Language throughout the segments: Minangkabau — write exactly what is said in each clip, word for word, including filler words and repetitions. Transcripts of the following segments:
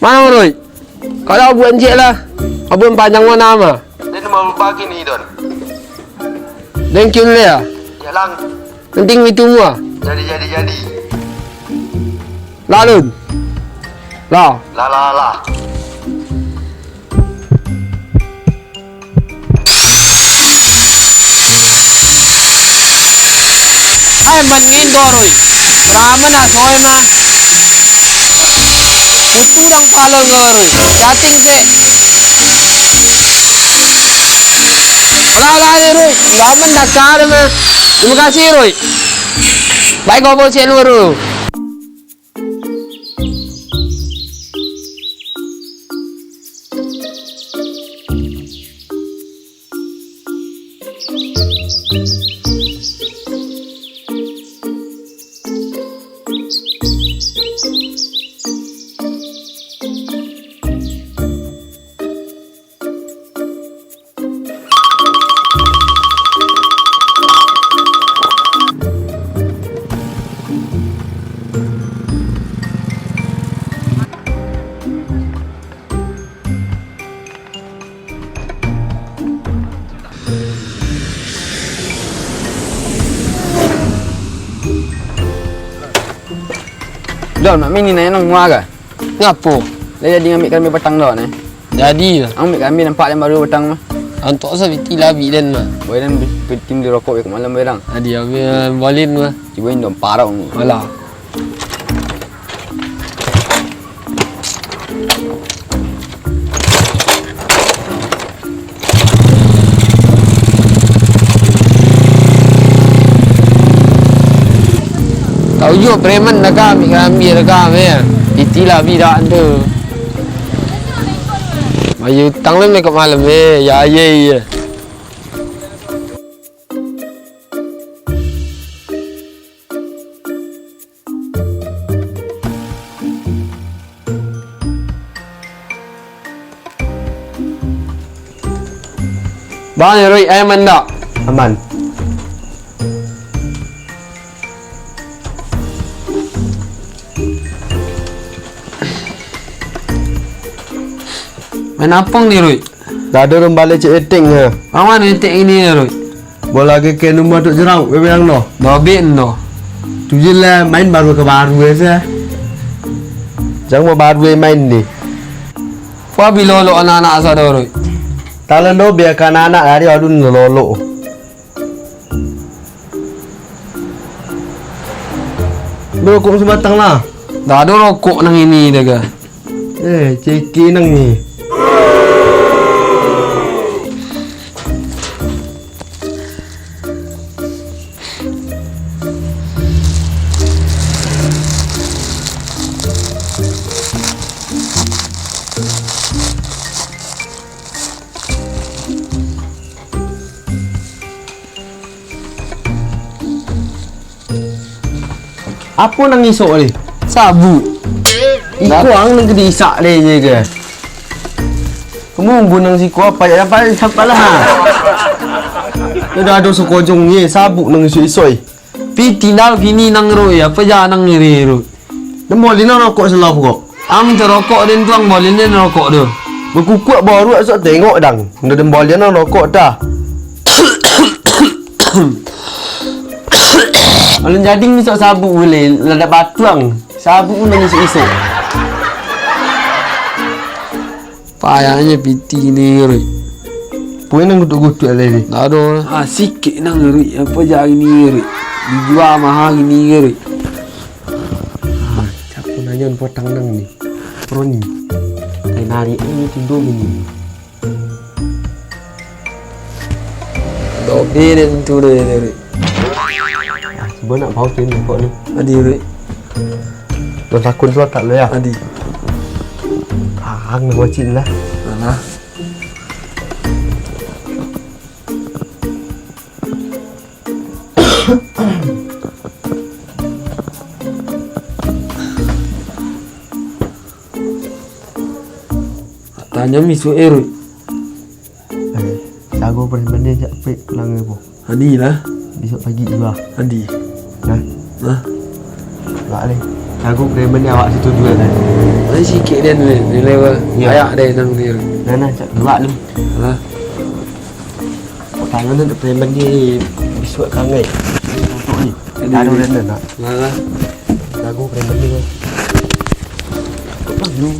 Mano, Rui? Kalau buek ciek lah. Abun panjang mah nama? Den mau pagi ni, Don. Den kiun le ya? Ya, Lang. Nanti mitu mua. Jadi, jadi, jadi. Lalun. Lah. Lah, lah, lah. Ai, man ngendor, oi. Ramen asoy mah. Putu dang palo ngoroi. Chatting se. Lah, lah, Rui. Ramen dakar mah. Terima kasih, Rui. Baik, kau bawa cek lu, Rui. Don, mak mini nanya nang mua ka? Ngapo? Lah jadi ngambiak karambia patang dah, neh? Jadi lah. Ambiak karambia nampak den baru patang mah. Antok sa piti lah abih den mah. Boy, den pi-, piti bali rokok kok malam, boy, dang. Adi, ambiak bolin mah. Cubo indo parau. Alah. Tau juo preman dah ka, ambiak karambia dah ka, meh. Piti lah abih dah tu. Bayia utang lah meh kok malam, eh. Ya, ya, ya. Bang, yo, Rui, aman ndak? Aman. Main apo ni, Rui? Dah ado urang baleh cek etek nyo. Aman etek ini, Rui. Bola ke ken rumah tu jerau, bebeyang no. Babik no. Tu je lah, main baru ke baru ya, sah. Jangan mau baru main ni. Kua bilo lolok anak-anak sado, Rui? Talan do biarkan anak dari alun lolok. Barokok sabatang lah. Dah ado rokok nang ini dah ka. Eh, cekik nang ni. Apo nang isok ni? Sabuk. Iko ang nang ka diisak deh je ke? Kamu bunang siko apa ya, apa, apa lah? Udah ado sakojong ni, sabuk nang isok-isok, eh. Piti ndak kini nang, Rui, apa ja nang iri, Rui? Den boli nang rokok selah ko. Ang tarokok den tu, ang boli den rokok tu. Bakukuak baruak sok tengok dang. Ndak den boli nang rokok tah. Alun jadi ngisok sabuk buliah, lah dak batuang. Sabuk pun nang isok-isok. Payahnya piti ni, Rui. Puih nang gutuk-gutuk alai ni. Ndak ado lah. Ah, sikik nang, Rui. Apa ja ni, Rui? Dijua maha gini ko, Rek. Ah, sia nan nanyo potang nang ni? Roni. Ai, narik ni tigo gini. Dobe den tu deh, Rek. Ah, cubo nak bau tu ni kok ni. Adi, Rek. Tuan takun tu tak lo ya? Adi. Ang nak wajib lah. Alah. Tanyo misuak, Rek. Eh, sago preman ni jak pek pulang ko. Adi lah. Bisuak pagi juo. Adi. Nah. Nah. Bak leh. Sago preman ni awak situ juo kan. Ai sikik den ni, nilai ba-, Iyo. Ayak den nang ni. Nah, nah, cak juo lu. Lah. Tangan tu preman ni bisuak kangai. Untuk ni. Adi. Taruh den nak. Lah, lah. Sago preman ni. Apa lu?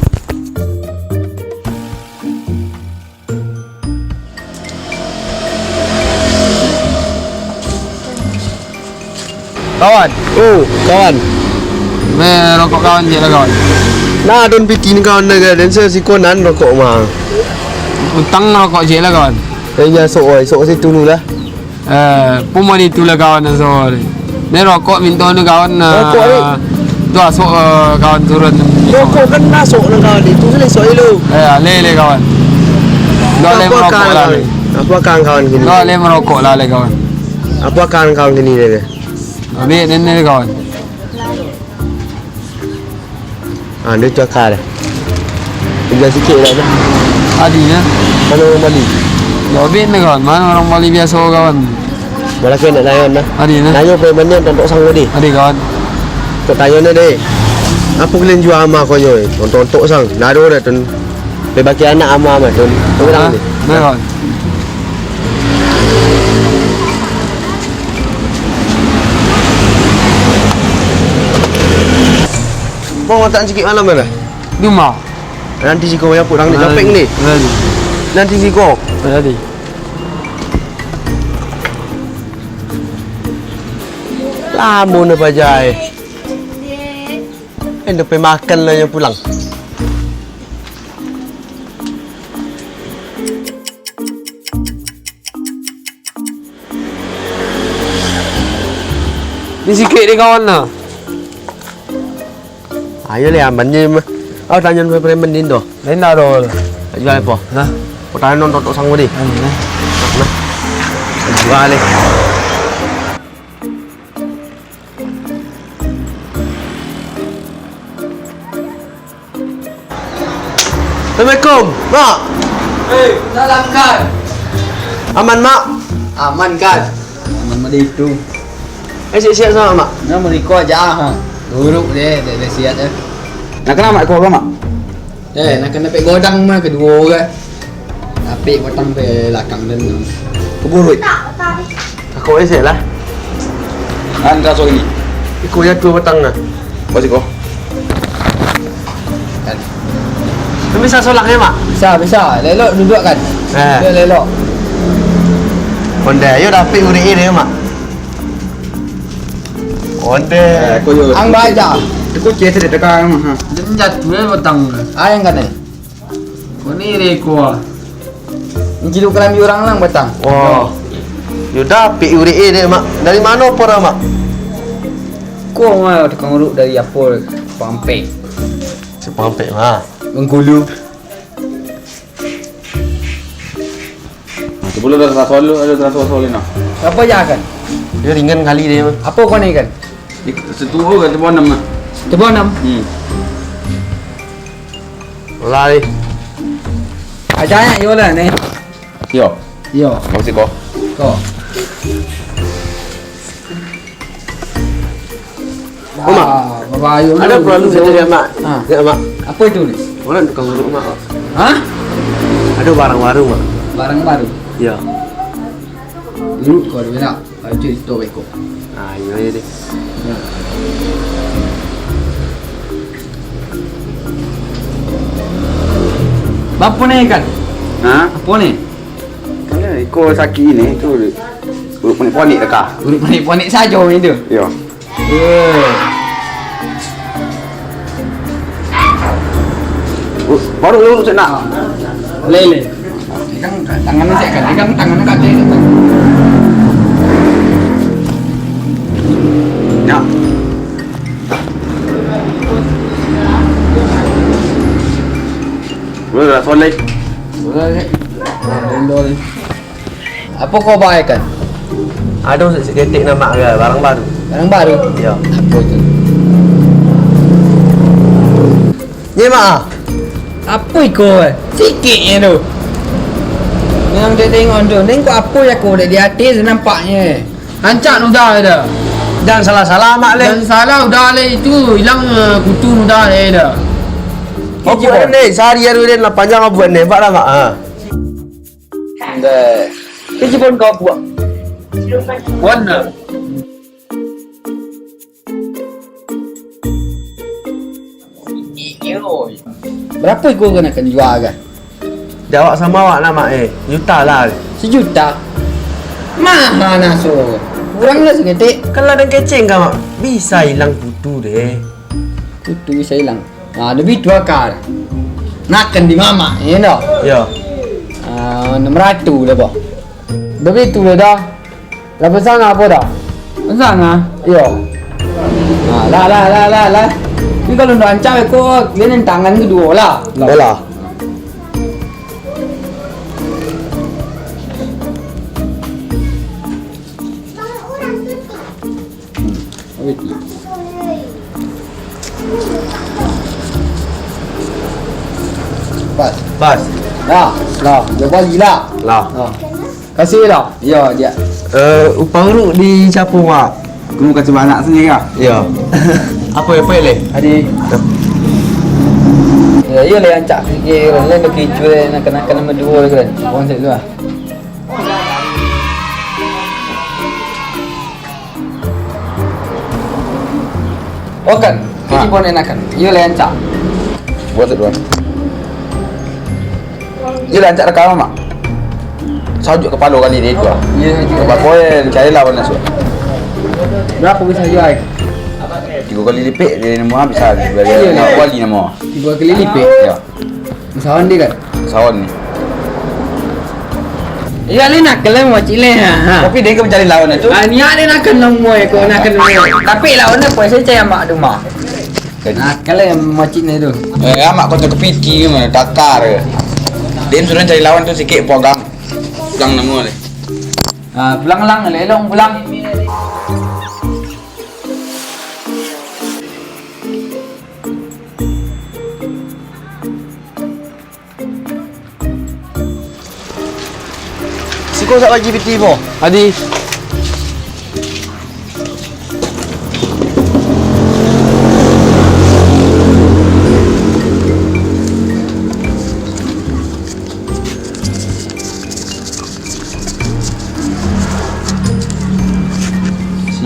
Kawan. Oh, kawan. Meh, rokok kawan ciek lah, kawan. Nah, don piti ni kawan, dah, dah. Den siko nan rokok mah. Utang rokok ciek lah, kawan. Eh, ya, sok, oi, sok situ dulu lah. Eh, pun mah itu lah kawan nan so ni. Ni rokok minto ni kawan, eh, Rokok ni? Tu asok, eh, kawan turun. Rokok kan asok nan kawan itu, sudah esok dulu. Eh, alih, alih kawan. Dah alih merokok lah, kawan alih. Apa kawan-kawan kini? Dah alih merokok lah, alih kawan. Apa kawan-kawan kini dia? Ambil ni, ni kawan. Ah, dia tu akal. Tinggal sikit lah tu. Adi, ya? Mana urang Bali? Jawabin lah, kawan. Mana urang Bali biaso, kawan? Balakeh nak nayon lah. Adi, nah. Nayo preman ni tontok sang tadi. Adi, kawan. Kok tanyo ni deh. Apo kalian jua ama konyo, eh? Tontok sang. Nado dah tu. Bebaki anak ama mah tu. Tunggu tangan ni. Nah, kawan. Bang, watak cikik malam mana? Di rumah. Nanti siko ya pulang ni capek ni. Nanti. Nanti siko. Nanti. Lamo ni pajai. Endo pe makan lah nyo pulang. Ni sikik di kawan nah. Ayo leh, aman je mah. Au tanyo preman ni doh. Lain dah doh. Jual apo? Nah. Kau tanyo nonton tok sanggup deh. Nah. Jual leh. Assalamualaikum, Mak. Eh, salam, Kan. Aman, Mak? Aman, Kan. Aman mah di itu. Eh, siap-siap sama, Mak. Nah, meriko aja, ha. Buruk deh, deh, deh, siap deh. Nah, kenapa kau, Mak? Eh, nak kena pek godang mah kedua orang. Tapi patang pe lakang den. Keburu. Aku ese lah. Kan kaso ini. Iko ya tu patang nah. Bos iko. Kan. Bisa solak ya, Mak? Bisa, bisa. Lelok duduk kan. Eh. Lelok, lelok. Konde, ayo dapik urek ini, Mak. Onde. Eh, ko yo. Ang baja. Iko cie tadi tekan, ha. Dia jatuh ya batang. Ah, yang kena. Ko ni reko ah. Jilu kalambi urang lang batang. Wah. Yo dapik urek eh dek, Mak. Dari mano pora, Mak? Ko mah tukang uruk dari apo, Pampek. Si Pampek, Mak. Bengkulu. Nah, tu pulo dah terasa lu, ada terasa soal ni nah. Apa ya kan? Dia ringan kali dia mah. Apa kau ni kan? Di, setuju kan, setuju enam mah. Setuju enam? Hmm. Lai. Aja yo lah ni. Yo. Yo. Makasih kau. Kau. Oh, Mak. Ah, babayo ada lu, perlu lu. Saya cari, Mak. Ah. Ya, Mak. Apa itu ni? Orang tukang uruk, Mak. Hah? Ada barang baru, Mak. Barang baru? Ya. Lu kau ada nak? Ayo cerita beko. Ah, iya, iya deh. Ya. Bapa ni kan? Ha? Apa ni? Kan iko sakik ini tu. Urut ponik-ponik deka. Urut ponik-ponik sajo itu. Iyo. Iyo. Baru dulu senak. Lele. Pegang tangan cek kan, pegang tangan kan cek. Ya. Udah, Soleh. Udah, Lek. Udah, Lek. Apo kau baekan? Ado saketek namak ga, barang baru. Barang baru? Iyo. Apo tu? Nye, Mak. Apo iko, eh? Sikik nye tu. Yang dia tengok tu, tengok apo ya ko, dek di ateh tu nampaknyo. Rancak udah dah. Jan salah-salah, Mak, leh. Jan salah udah leh itu, ilang, eh, kutu udah leh dah. Oh, buat ni, sehari-hari ni lah panjang buat ni, nampak dah, Mak? Ha. Ndeh. Itu pun kau buang. Buang dah. Barapo iko kanakan jua agak? Jawab samo awak lah, Mak, eh. Juta lah. Sajuta? Maha naso. Kurang lah saketek. Kan ladang kecek ka, Mak. Bisa ilang kutu deh. Kutu bisa ilang. Ah, labiah tu akal. Nakan di mamak, iyo ndak? Iyo. Ah, anam ratuih lah, bah. Labiah tu lah dah. Lah pasang apo dah? Pasang ah? Iyo. Ah, lah, lah, lah, lah, lah. Tapi kalau ndak rancak, ko, dia nan tangan kaduo lah. Lah. Lah. Pas. Pas. Lah, lah, dia bali lah. Lah. Lah. Kasih lah. Yo, dia. Eh, upah urut di capung, Mak. Kamu kasih banyak sini kah? Yo. Apa, apa, leh? Adi. Ya, iyo lah yang cak fikir, lain nak kicau, nak kena, kena berdua, kan? Orang cak tu lah. Okan, ha. Kaki pun enakan. Iyo lah rancak. Buat tu, Tuan. Iyo lah rancak rakaman, Mak. Sajuk kapalo kali dia tu lah. Iyo, iyo. Kapalo kau, eh, cari lawan masuk. Berapa bisa jual? Tiga kali lipik dia nama bisa. Iyo, nak lipik. Wali nama. Tiga kali lipik? Ya. Masawan dia kan? Sawan ni. Iya, le nak kelem wacik le, ha, ha. Tapi dia kan mencari lawan itu. Ah, niat dia nak kena muai, kau nak kena muai. Tapi lawan dia kuasa cai amak tu, Mak. Nah, kelem wacik ni tu. Eh, amak kau tu kepiti ke mana? Takar ke? Dia suruh cari lawan tu sikit, pulang. Pulang nemu le. Ah, pulang lang, elok pulang. Siko sak lagi piti mo. Adi.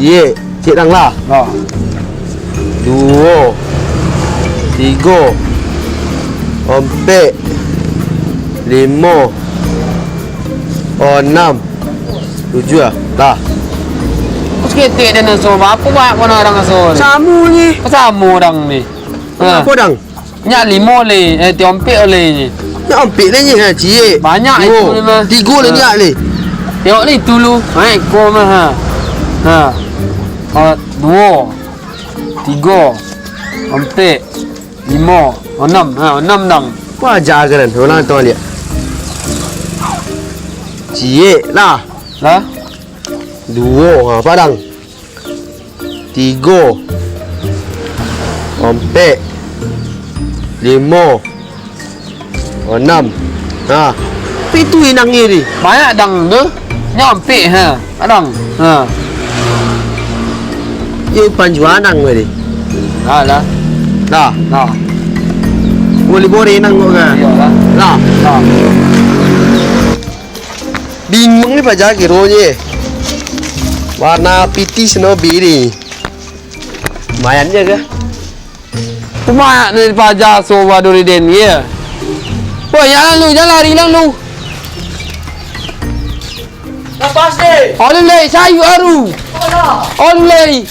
Ciek, ciek dang lah. Ha. Duo, tigo, ompek, limo, onam, tujuah lah. Lah. Kok saketek den aso, apo banyak kono urang aso ni? Samo ni. Samo urang ni. Ha. Apo dang? Nyak limo le, eh, tiok ompek le ni. Nyak ompek le ni, ha, ciek. Banyak duo. Itu memang. Tigo le nyak le. Tiok le itu lu. Ha, iko mah, ha. Ha. Oh, duo. Tigo. Ompek. Limo. Onam. Ha, onam dang. Wajar kan? Ulang tu liek. Ciek lah. Lah? Duo. Ha, apo dang? Tigo, ompek, limo, onam. Ha. Tapi tu inang ni. Banyak dang tu. Nyo ompek, ha. Adang. Ha. Yo panjuanan tadi. Ha lah. Dah. Dah. Boleh boreh nang kau kan? Iyolah. Dah. Dah. Bingung ni paja kironyo. Warna pitih senobi ni. Lumayan je kah? Lumayan ni paja so baduri den ye. Woi, ya lalu, jangan lari lalu. Alu lai, sayua aru. Alu lai.